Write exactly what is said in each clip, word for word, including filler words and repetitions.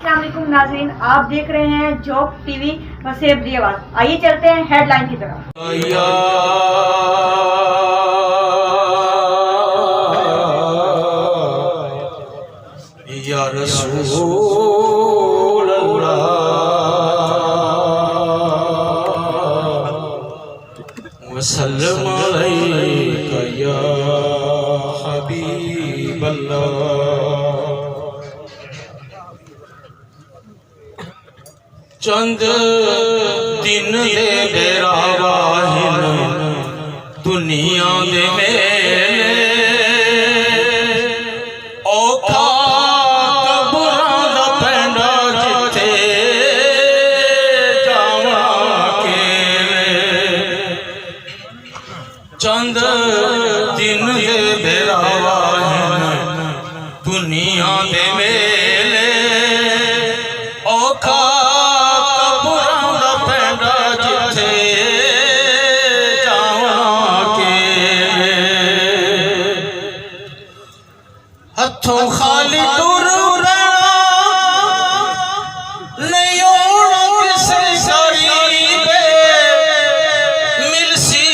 السلام علیکم ناظرین، آپ دیکھ رہے ہیں جھوک ٹی وی وسیب دی آواز۔ آئیے چلتے ہیں ہیڈ لائن کی طرف۔ یا رسول اللہ، وسلم علیک یا حبیب اللہ۔ چند دن دے بھراوا ہن دنیا دے میلے، اوکھا قبراں دا پیندا جتھے جاوݨا اکیلے۔ چند دن دے بھراوا ہن دنیا دے میلے، اوکھا قبراں دا پیندا جتھے جاوݨا اکیلے۔ ہتھوں خالی ٹر رہݨا، نئیں ہوݨا کسے قریب، ملسی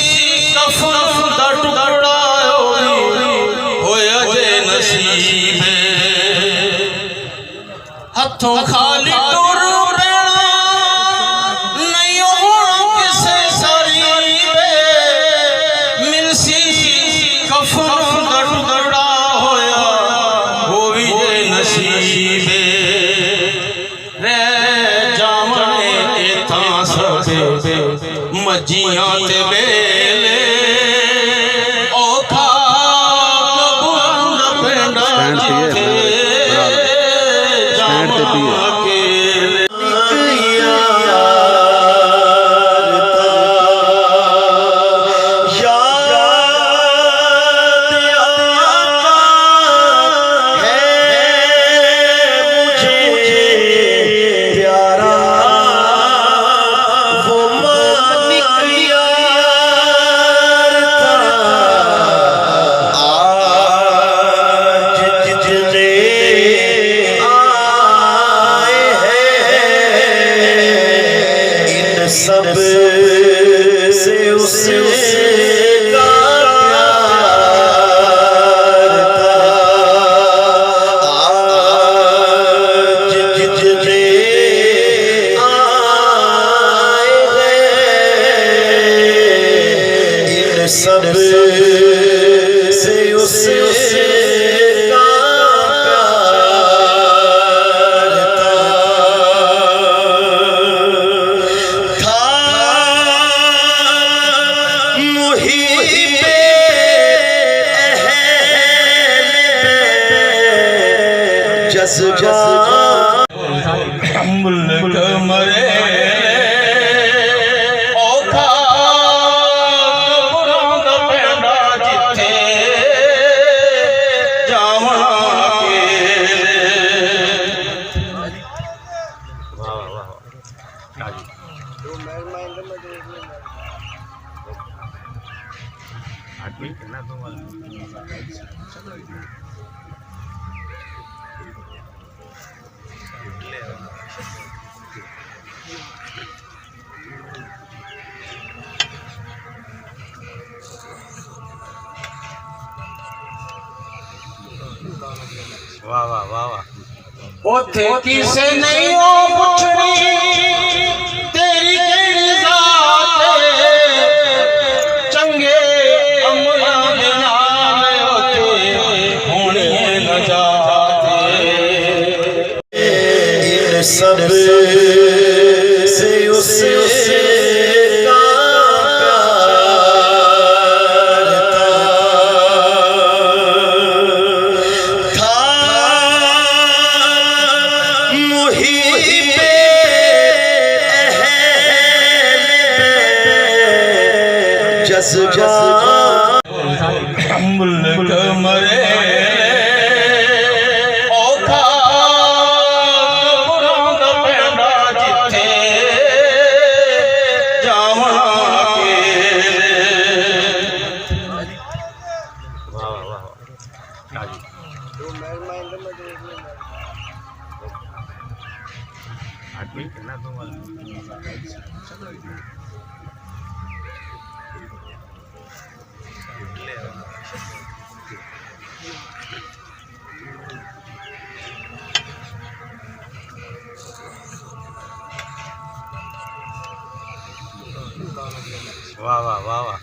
کفن دا ٹکڑا ہوئی ہویا جے نصیب۔ ہتھوں خالی ٹر رہݨا، نئیں ہوݨا کسے قریب، ملسی کفن دا ٹکڑا ہویا ہووی جے نصیب۔ رہ جاوݨے اتھاں سب مجیاں تے ٻیلے، اوکھا قبراں دا پیندا جتھے جاوݨا اکیلے۔ سب سے اس کا پیار تھا۔ آج جتنے آئے ہیں، ان سب سے اس کا پیار تھا۔ تھا محب اہل بیت جذبہ۔ ملک مرے اوکھا، قبراں دا پیندا جتھے جاوݨا اکیلے۔ واہ واہ واہ۔ واہ واہ واہ واہ۔ اوتھے کسے نئیں او پچھݨی تیری کیڑھی ذات اے، چنگے عملاں دے نال اوتھے ہوݨی اے نجات اے۔ ان سب سے اس کا پیار تھا۔ تھا محب اہل بیت جذبہ۔ ملک مرے اوکھا، قبراں دا پیندا جتھے جاوݨا اکیلے۔ واہ واہ واہ۔ ہاں جی۔ واہ واہ واہ واہ۔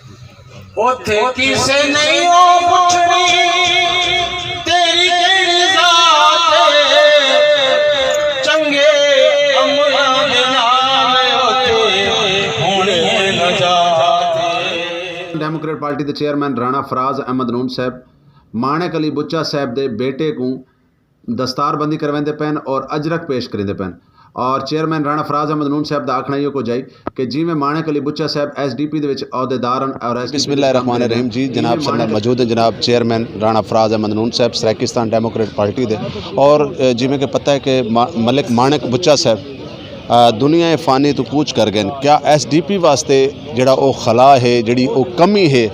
اوتھے کسے نہیں او پچھنی تیری کیڑی ذات ہے، چنگے عملاں دے نال اوتھے ہونی ہے نجات۔ ڈیموکریٹ پارٹی دے چیئرمین رانا فراز احمد نون صاحب مانک علی بچہ صاحب دے بیٹے کوں دستار بندی کرویندے پئن اور اجرک پیش کریندے پئن۔ اور چیئرمین رانا فراز احمد نون صاحب دا آکھݨا ایہو کجھ ہئی کہ جیویں مانک علی بچہ صاحب ایس ڈی پی دے وچ عہدیدار ہن اور ایس ڈی پی بسم اللہ الرحمن الرحیم۔ جی، جناب سر نال موجود ہیں جناب چیئرمین رانا فراز احمد نون صاحب سرائیکستان ڈیموکریٹ پارٹی دے۔ اور، اے، جیویں کہ پتہ ہے کہ ما-، ملک مانک بچہ صاحب، آ، دنیا فانی تو کوچ کر گئے، کیا ایس ڈی پی واسطے جڑا او خلا ہے، جڑی او کمی ہے،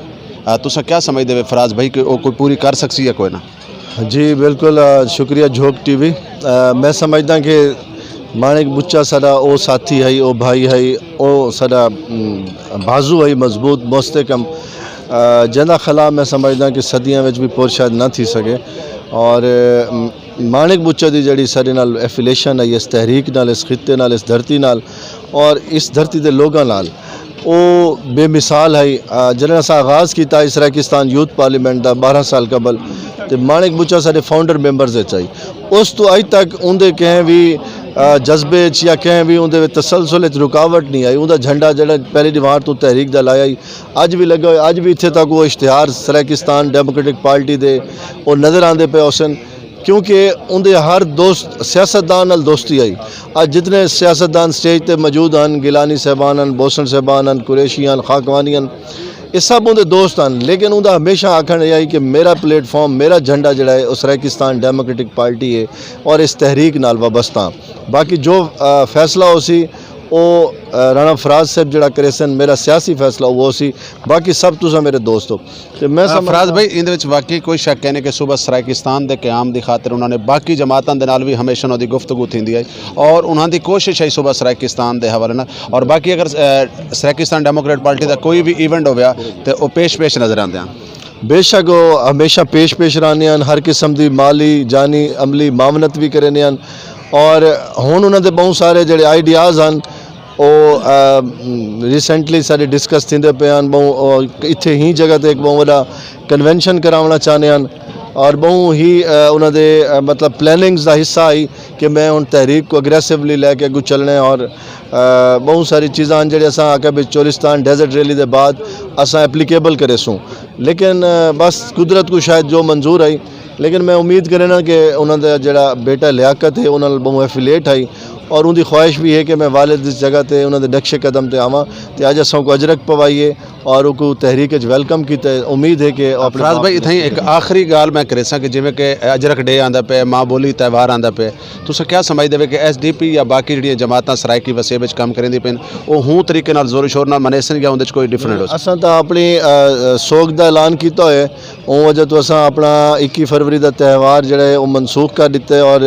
آ، تساں کیا سمجھدے وے فراز بھائی کہ او کوئی پوری کر سکسی یا کوئی نہ؟ جی بالکل، آ، شکریہ جھوک ٹی وی۔ آ، میں سمجھدا کہ مانک بچہ ساڈا او ساتھی ہئی، او بھائی ہئی، او ساڈا، م، بازو ہئی مضبوط، مستحکم، آ، جیندا خلا میں سمجھدا کہ صدیاں وچ بھی پر شاید نہ تھی سکے۔ اور، م، مانک بچہ دی جڑی ساڈے نال ایفیلیشن ہئی، اس تحریک نال، اس خطے نال، اس دھرتی نال، اور اس دھرتی دے لوگاں نال، او بے مثال ہئی۔ آ، جنہاں اساں آغاز کیتا ہئی سرائیکستان یوتھ پارلیمنٹ دا بارہ سال قبل، تے مانک بچہ ساڈے فاؤنڈر ممبرز وچ ہئی۔ اس تو اڄ تک اوندے کہیں وی، آ، جذبے وچ یا کہیں وی اوندے وچ تسلسل وچ رکاوٹ نہیں آئی۔ اوندا جھنڈا جڑا پہلی دیوار تو تحریک دا لایا ہئی، اڄ وی لگا ہویا۔ اڄ وی اتھے تک او اشتہار سرائیکستان ڈیموکریٹک پارٹی دے او نظر آندے پئے ہوسن۔ کیونکہ اوندے ہر دوست سیاستدان نال دوستی ہئی۔ اڄ جتنے سیاستدان سٹیج تے موجود ہن، گیلانی صاحبان ہن، بھوسن صاحبان ہن، قریشی ہن، خاکوانی ہن، اے سب اوندے دوست ہن، لیکن اوندا ہمیشہ آکھݨ اے ہئی کہ میرا پلیٹ فارم، میرا جھنڈا جڑا ہے، او سرائیکستان ڈیموکریٹک پارٹی ہے اور اس تحریک نال وابستہ ہاں۔ باقی جو، آ، فیصلہ ہوسی، او، آ، رانا فراز صاحب جڑا کریسن، میرا سیاسی فیصلہ او ہوسی، باقی سب تساں میرے دوست ہو۔ تے میں آ، سمجھدا فراز بھائی، ایندے وچ واقعی کوئی شک کائنی کہ صوبہ سرائیکستان دے قیام دی خاطر انہاں نے باقی جماعتاں دے نال وی ہمیشہ انہاں دی گفتگو تھیندی ہے اور انہاں دی کوشش ہے صوبہ سرائیکستان دے حوالے نال۔ اور باقی اگر، آ، سرائیکستان ڈیموکریٹ پارٹی دا کوئی وی ایونٹ ہویا تے او پیش پیش نظر آندے ہن۔ بے شک او ہمیشہ پیش پیش رہندے ہن، ہر قسم دی مالی، جانی، عملی معاونت وی کریندے ہن۔ اور ہن انہاں دے بہت سارے جڑے آئیڈیاز ہن، او، آ، ریسنٹلی ساڈے ڈسکس تھیندے پئے ہن، بہوں، او، اتھے ہی جگہ تے ہک بہوں وݙا کنونشن کراوݨا چاہندے ہن اور بہوں ہی، آ، انہاں دے، آ، مطلب پلاننگز دا حصہ ہئی کہ میں ہن تحریک کوں اگریسولی لے کے اڳوں چلݨا ہے اور، آ، بہوں ساری چیزاں ہن جیڑھے اساں آکھیا بھی چولستان ڈیزرٹ ریلی دے بعد اساں اپلیکیبل کریسوں، لیکن، آ، بس قدرت کوں شاید جو منظور ہئی، لیکن میں امید کرینا کہ انہاں دا جڑا بیٹا لیاقت ہے، انہاں نال بہوں ایفیلیٹ ہئی اور اوندی خواہش بھی ہے کہ میں والد دی جگہ تے انہاں دے نقش قدم تے آواں تے اڄ اساں کوں اجرک پوائی ہے اور اوکوں تحریک اچ ویلکم کیتا ہے۔ امید ہے کہ او اپݨے فراز باپ بھائی، اتھائیں ہک آخری ڳالھ میں کریساں کہ جیویں کہ اجرک ڈے آندا پئے، ماں ٻولی تہوار آندا پئے، تساں کیا سمجھدے وے کہ ایس ڈی پی یا باقی جڑیاں جماعتاں سرائیکی وسیب اچ کم کریندی پئن، او ہوں طریقے نال زور و شور نال منیسن یا اوندے اچ کوئی ڈفرنٹ ہوسی؟ اساں تاں اپݨی، آ، آ، سوگ دا اعلان کیتا ہوئے۔ اوں وجہ توں اساں اپݨا اکی فروری دا تہوار جڑا ہے او منسوخ کر ݙتا ہے اور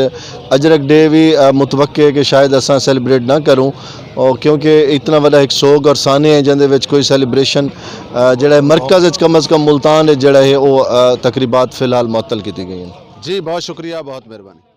اجرک ڈے وی، آ، متوقع ہے کہ شاید اساں سیلیبریٹ نہ کروں، اور کیونکہ اتنا وݙا ہک سوگ اور سانحہ ہے جیندے وچ کوئی سیلیبریشن، آ، جڑا ہے مرکز وچ کم از کم ملتان وچ جڑا ہے او، آ، تقریبات فی الحال معطل کیتی ڳئی ہن۔ جی بہت شکریہ، بہت مہربانی۔